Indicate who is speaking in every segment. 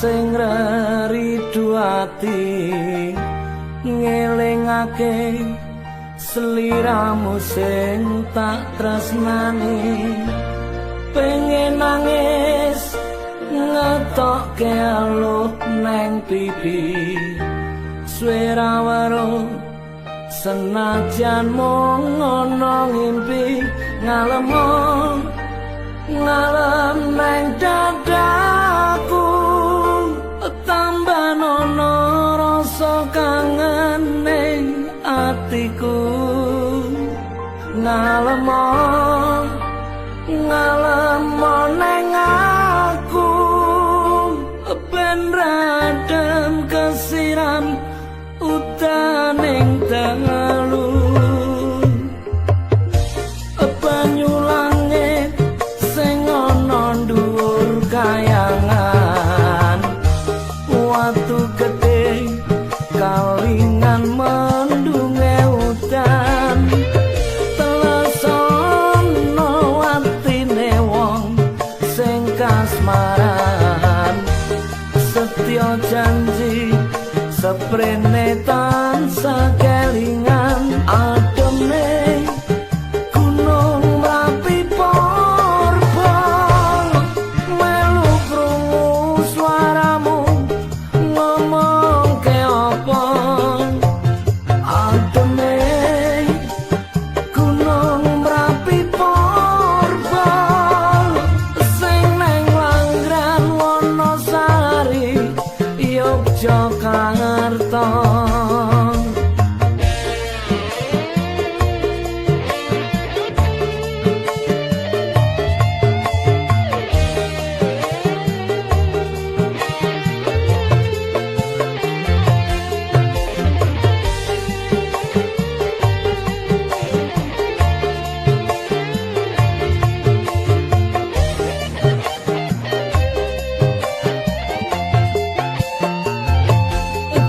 Speaker 1: Sing reridu ati ngelingake sliramu sing tak tresnani, pengen nangis ngetokke aluh neng pipi, suwe ra weruh senajan mung ana ngimpi, ngalem ngalem neng dadaku, tambah nono rasa kangen ning atiku, ngalem ngalem neng aku, ben radem kesiram utaning dalu, banyu langit sing ana dhuwur kayangan, watu gedhe kalingan mendunge udan, telesono atine wong sing kasmaran, setya janji seprene tansah kelingan, ademe gunung Merapi purba, melu krungu suaramu ngomong ke apa, ademe gunung Merapi purba, sing neng Langran Wonosari Yogyakarta.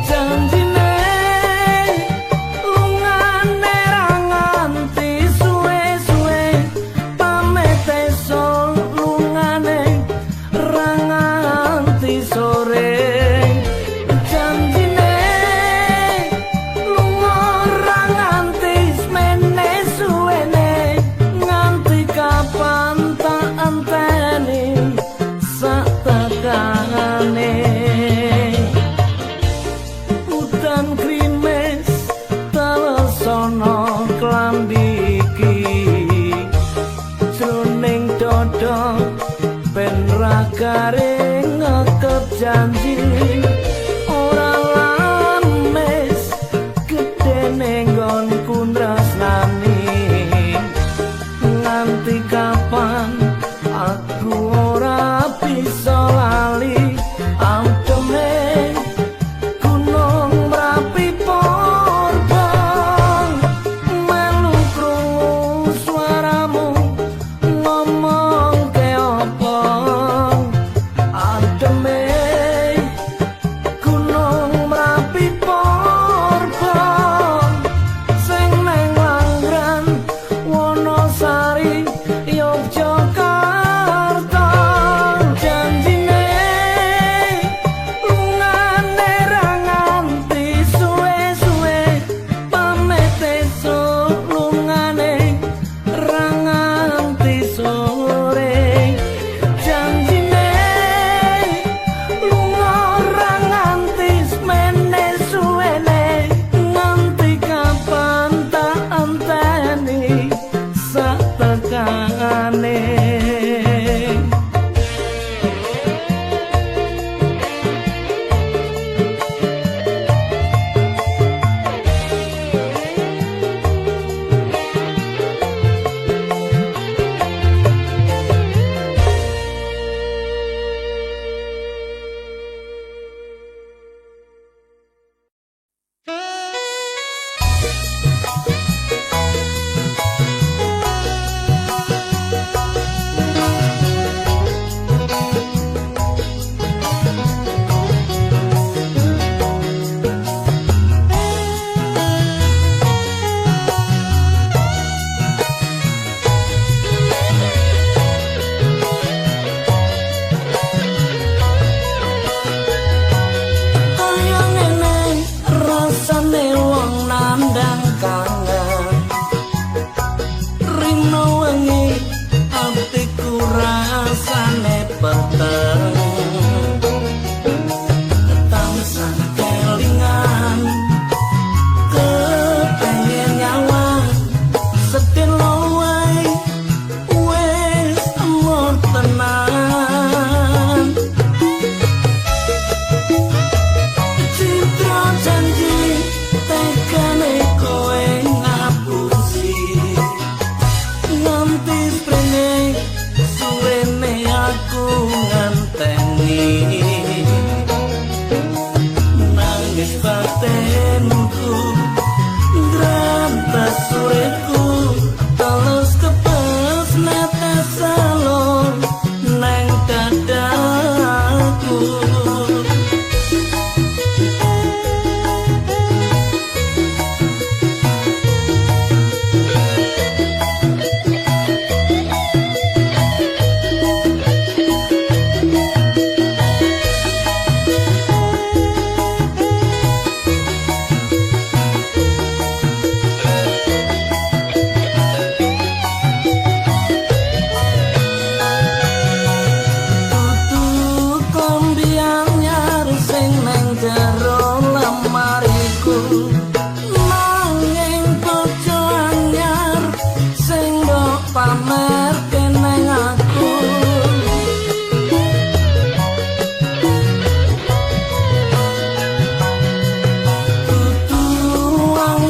Speaker 1: Janjine lungane ra nganti suwe-suwe, pamit esuk lungane ra nganti sore, janjine lunga ra nganti semene suwene, nganti kapan tak enteni sak tekane. Udan grimis telesono klambi iki, jroning dada ben ra garing ngekep janji, ora lames gedene nggonku tresnani, nganti kapan aku ora bisa lali, ademe gunung Merapi purba, melu krungu suaramu ngomong ke apa, ademe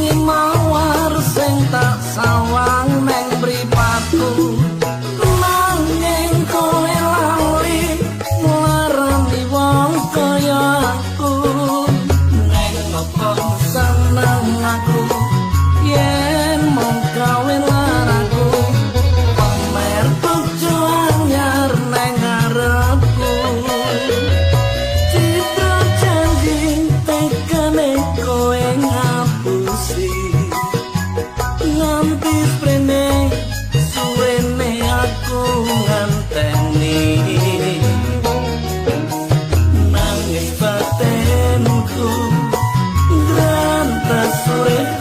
Speaker 1: Wangi mawar sing tak sawang neng mripatku, nanging kowe lali nglarani wong kaya aku. Neng opo seneng aku yen mung gawe laraku, pamer bojo anyar neng ngarepku. Citra janji tekane kowe ngapusi, nganti sprene suwene aku nganteni. Nangis batinku grantes urip.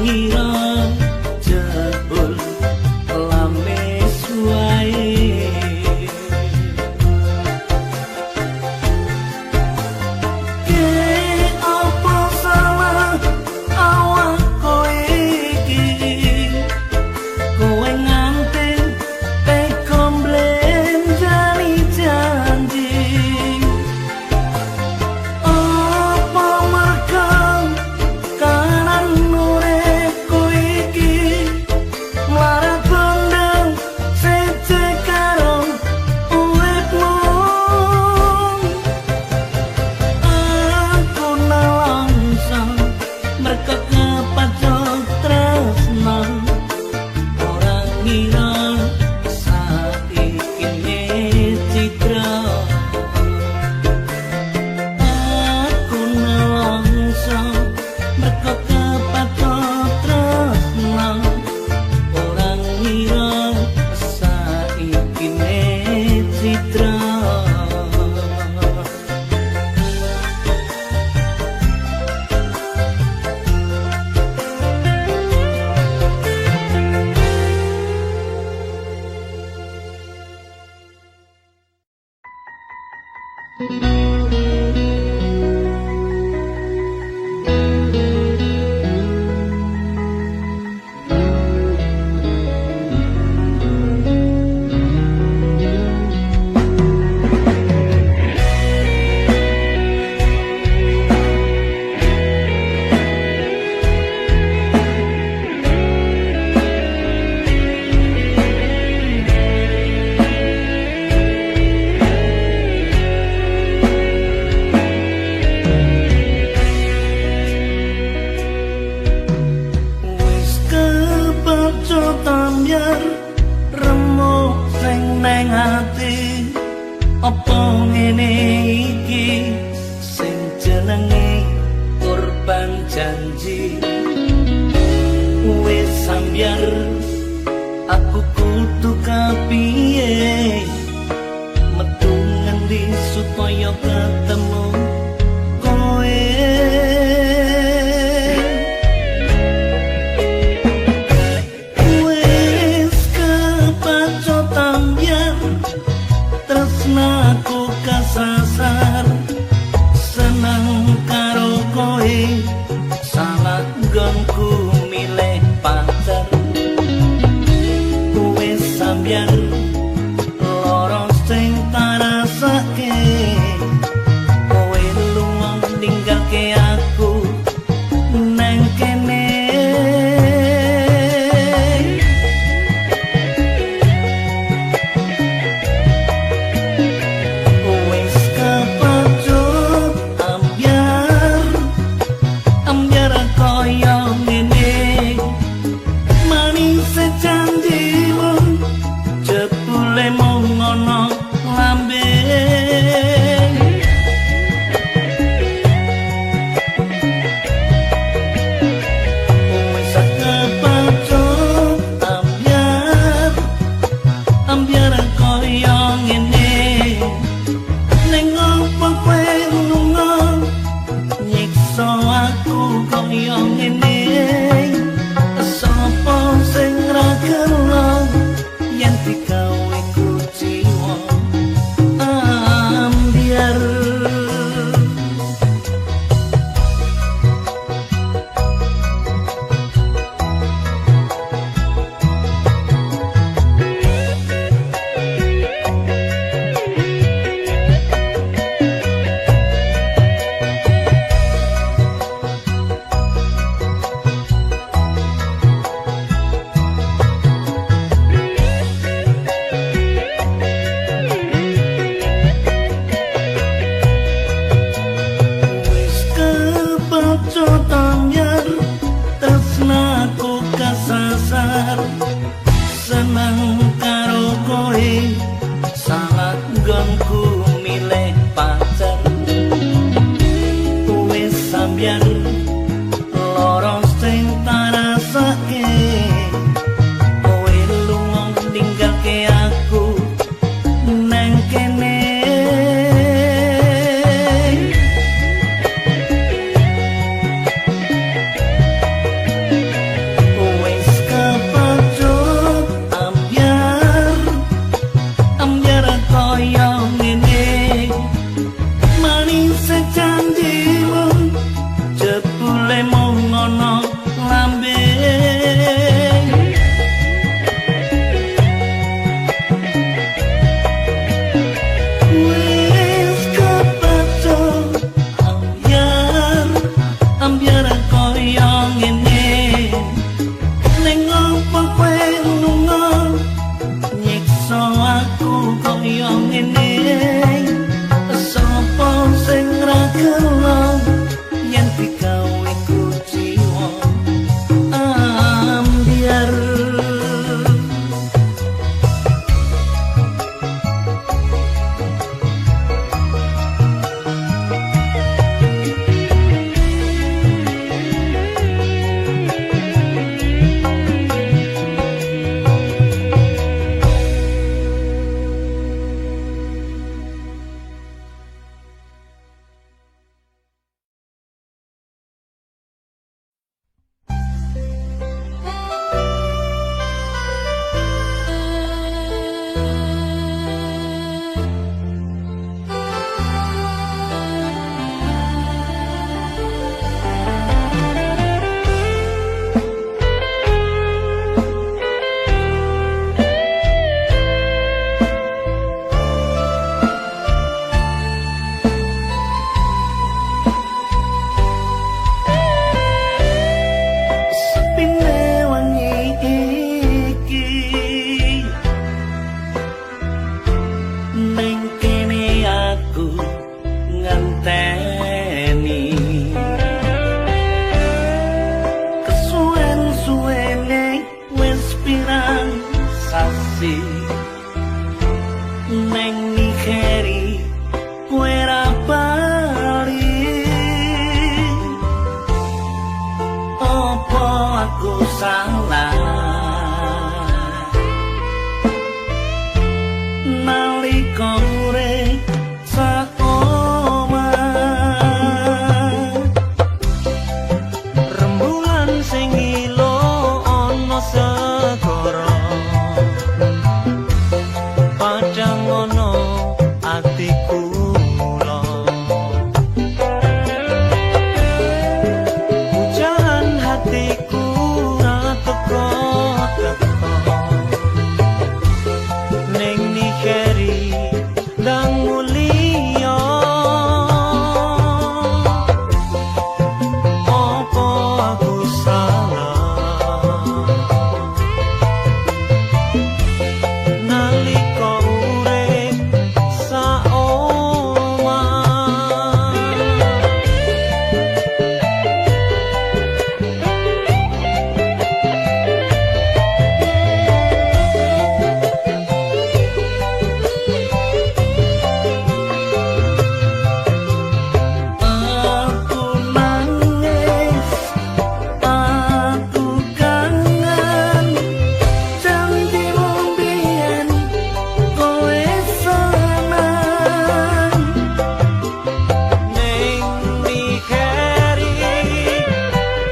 Speaker 1: ngira jebul lames wae. Ke apa salah awak kowe iki, kowe nganti teko mblenjani janji. Apa merga kanan uripku iki mlarat bondong sece karo uripmu. Aku nelongso merga kepacut tresno, ora ngira saiki citra. Aku nelongso merga kepacut tresno, ora ngira saiki citra. Wis kepecut ambyar remuk sing neng ati, apa ngene iki sing jenenge korban janji. Wis ambyar aku kudu kepiye, metu ngendi supaya ketemu kowe. Wis kepacut ambyar tresnaku kasasar, seneng karo kowe salah nggonku milih pacar. Wis ambyar lara sing tarasake, kowe lunga ninggalke aku neng kene. Wis kepacut ambyar, ambyar kaya ngene, manis janjimu. sasi neng Nigeri kowe ra bali. Opo aku salah nalika urip sak omah?
Speaker 2: Rembulan sing ilo ana segara, padhang ana atiku mula. Hujan hatiku ra teko teko ning Nigeri ndang mulia. Apa aku salah nalika urip sak omah?
Speaker 1: Aku nangis, aku kangen janjimu biyen kowe seneng.
Speaker 2: Ning Nigeri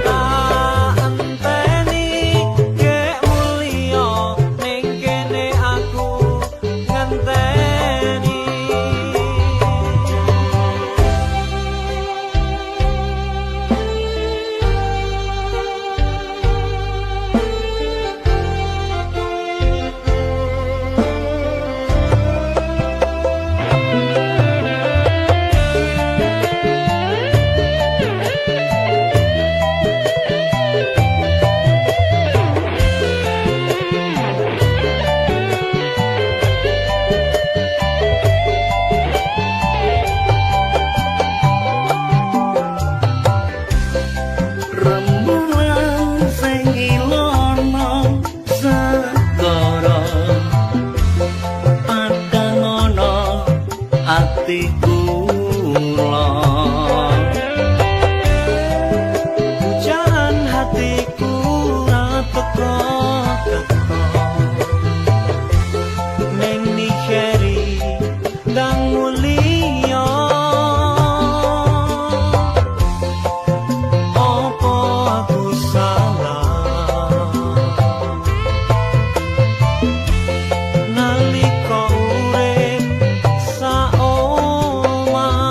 Speaker 2: tak enteni gek mulya, ning kene aku ngenteni.
Speaker 1: Rembulan sing ilono segara, padhang ana atiku kula.
Speaker 2: Hujan hatiku ra teko teko ning Nigeri ndang mulya. Apa aku salah nalika urip sak omah?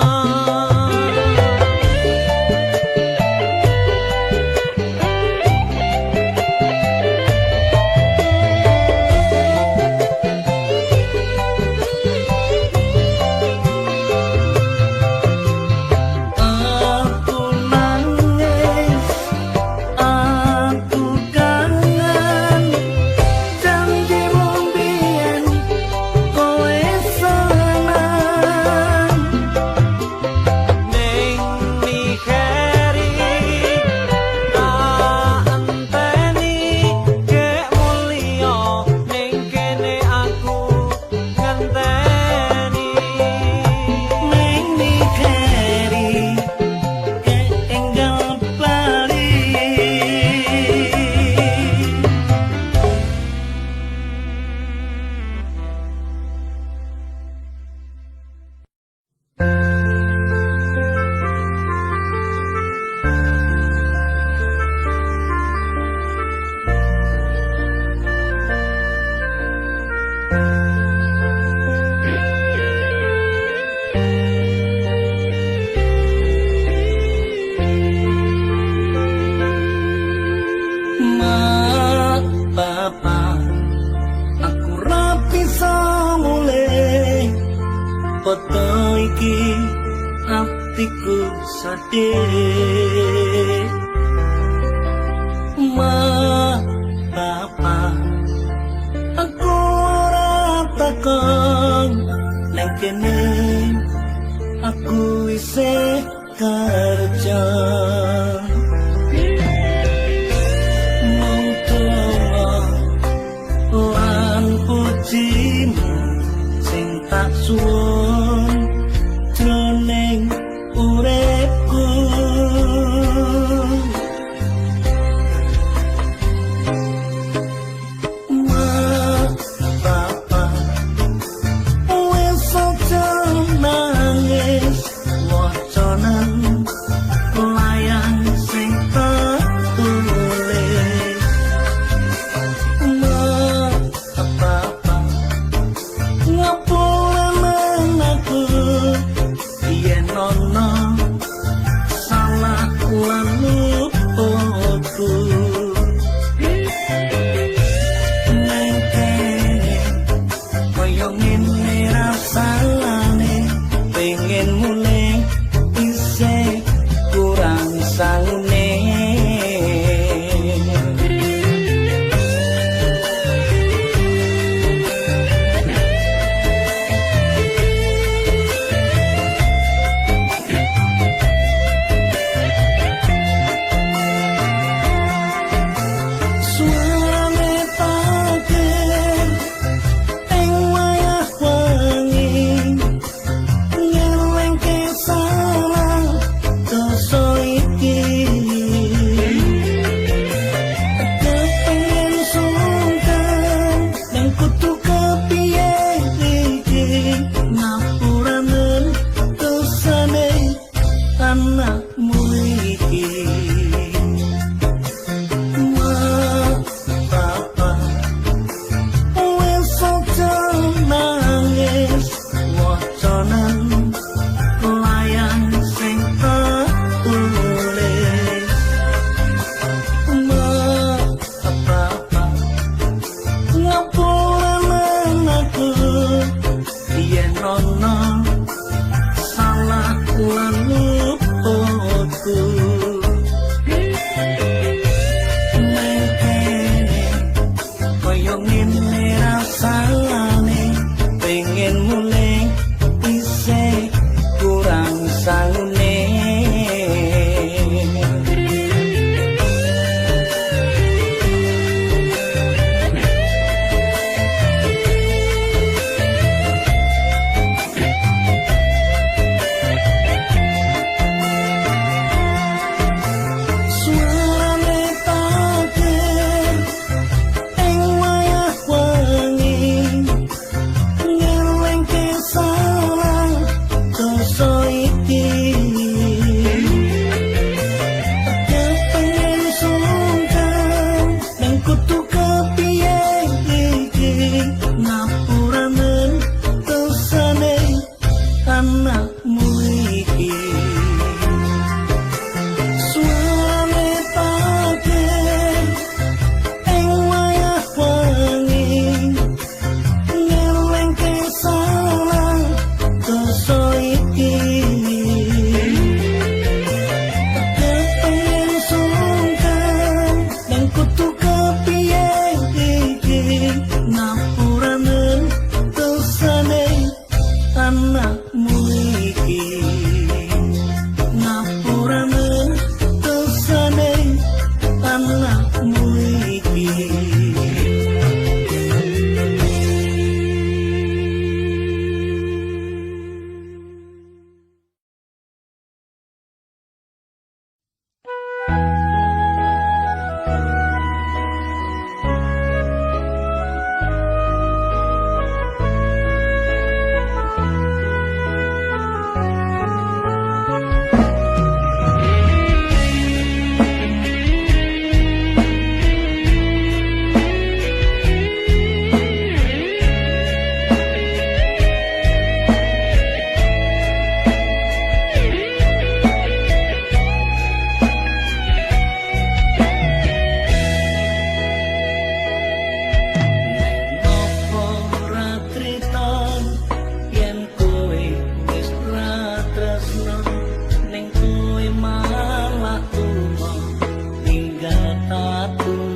Speaker 1: Aku nangis, aku kangen janjimu biyen kowe seneng.
Speaker 2: Ning Nigeri tak enteni gek mulya, ning kene aku ngenteni.
Speaker 1: Ning Nigeri enggal bali. Mak, bapak, aku ra bisa mulih. Peteng iki atiku sedih. Mak, bapak, aku ora takon nang kene aku isih kerja. Mung donga lan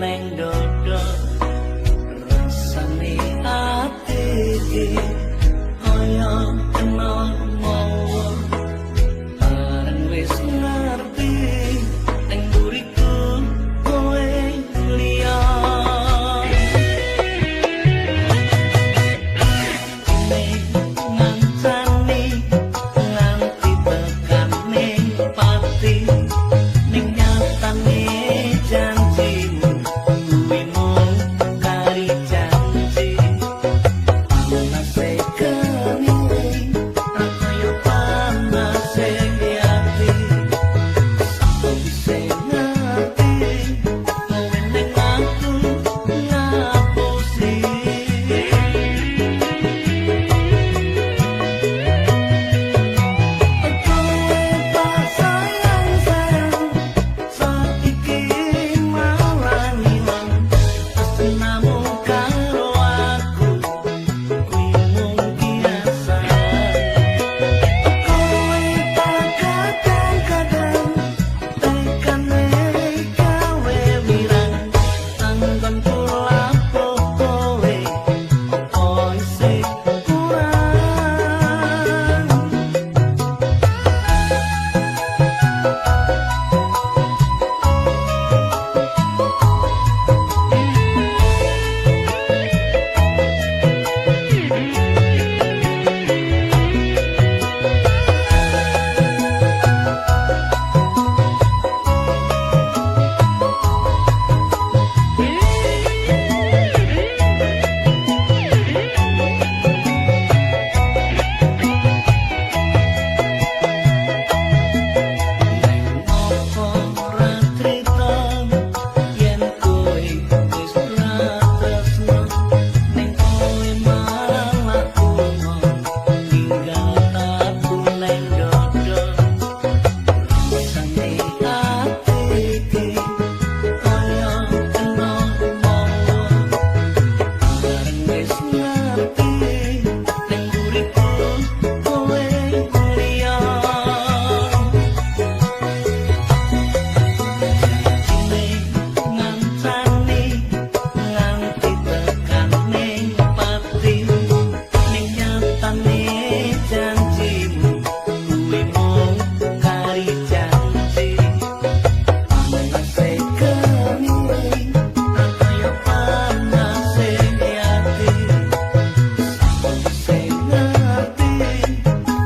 Speaker 1: neng dodo rasane ati iki kaya kena mawa bareng wis ngerti ning mburiku kowe liya. Ngancani nganti tekane pati ning nyatane janjimu kuwi mung kari janji. Panase geni ra kaya panase ati sawise ngerti kowe ning aku ngapusi. Kowe tak sayang sayang saiki malah ngilang tresnamu karo aku kuwi mung kiasan. Kowe tak kadang-kadang tekane gawe wirang anggonku lapo kowe opo isih kurang. Neng opo ora trita yen kowe wis ora tresno ning kowe malah lunga ninggal aku neng dodo rasane ati iki kaya kena mawa bareng wis ngerti ning mburiku kowe liya. Ngancani nganti tekane pati ning nyatane janjimu kuwi mung kari janji. Panase geni ra kaya panase ati sawise ngerti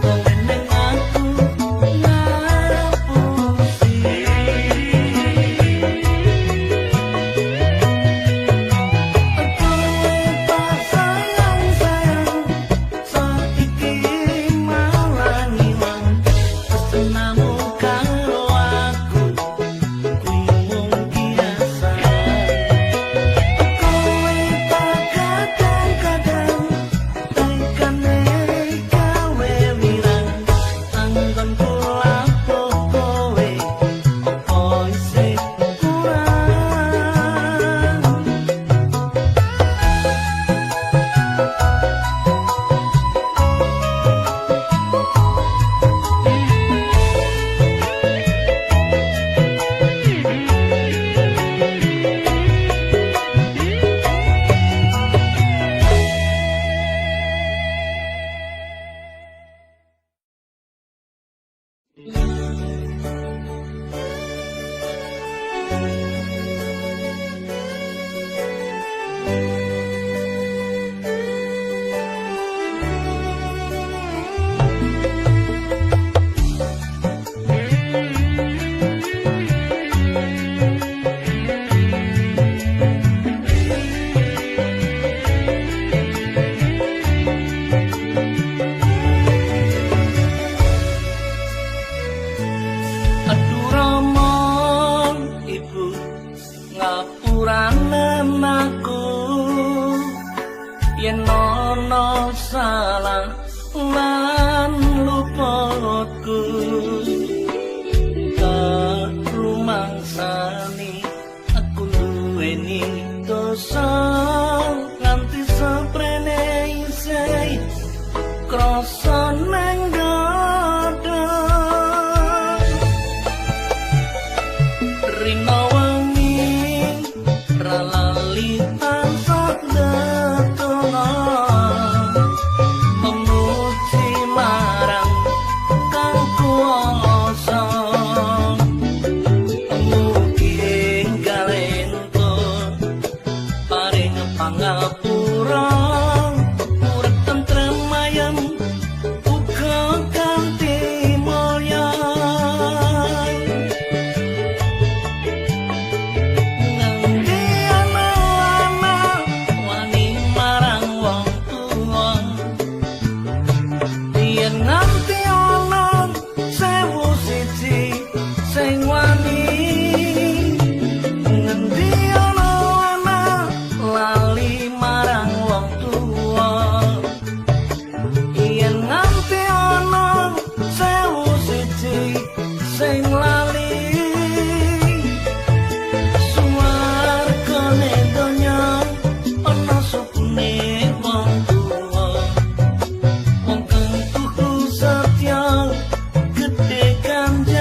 Speaker 1: kowe ning aku ngapusi. Kowe tak sayang sayang saiki malah ngilang tresnamu karo aku kuwi mung kiasan. Kowe tak kadang-kadang tekane gawe wirang anggonku lapo kowe opo isih kurang. Aduh Rama ibu ngapuranen aku yen ana salah lan luputku tak rumangsani aku duweni dosa nganti seprene isih krasa nang dada. Rina wengi pangapura, urip tentrem ayem uga kanthi mulya. Ngendi ana lanang wani marang wong tuwa, yen nganti ana 1001 sing wani. Ngendi ana lanang lali marang wong tuwa, yen nganti ana 1001 sing lali. Suwargane donya ana sukune wong tuwa, wong kang tuhu setya gedhe ganjarane.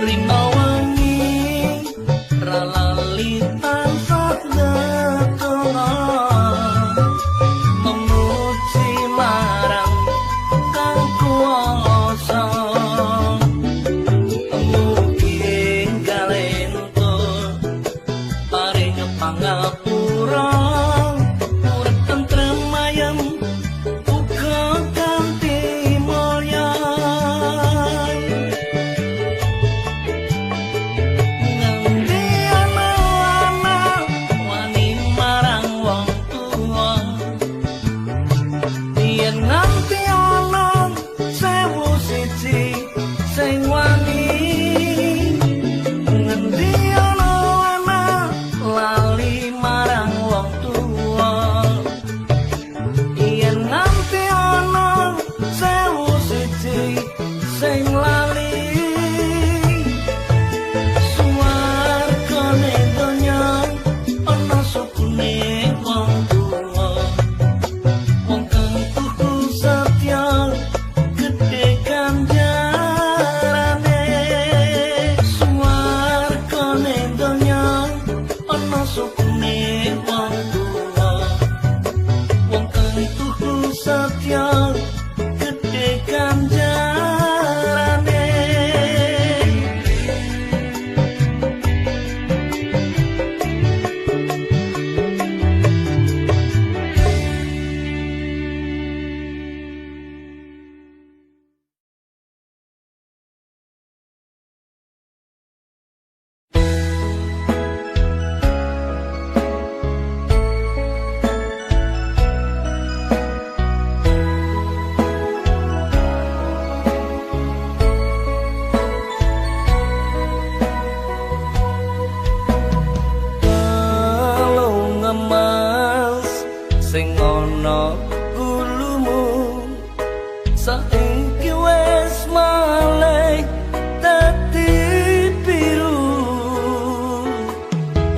Speaker 1: Rina wengi ra lali tansah ndedonga, memuji marang kang kuwasa. Mugi enggal entuk paring pangapura, urip tentrem ayem uga kanthi mulya. Ngendi ana lanang wani marang wong tuwa, yen nganti ana 1001 sing wani. Ngendi ana lanang lali marang wong tuwa, yen nganti ana 1001 sing lali. Suwargane donya ana sukune wong tuwa, wong kang tuhu setya gedhe ganjarane. Suwargane donya ana sukune wong tuwa, wong kang tuhu setya gedhe ganjarane. Kalung emas sing ana gulumu saiki wis malih dadi biru,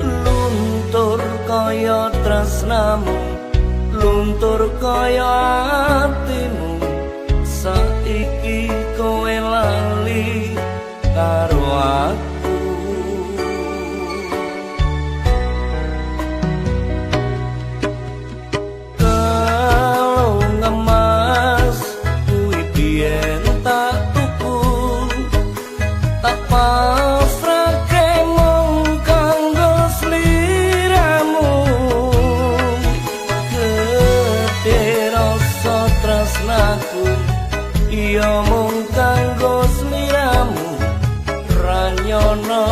Speaker 1: luntur kaya tresnamu, luntur kaya atimu. Saiki kowe lali karo aku. Kalung emas kuwi biyen tak tuku, tak pasrahke mung kanggo sliramu. Gedhe rasa tresnaku iya mung kanggo sliramu, ra nyono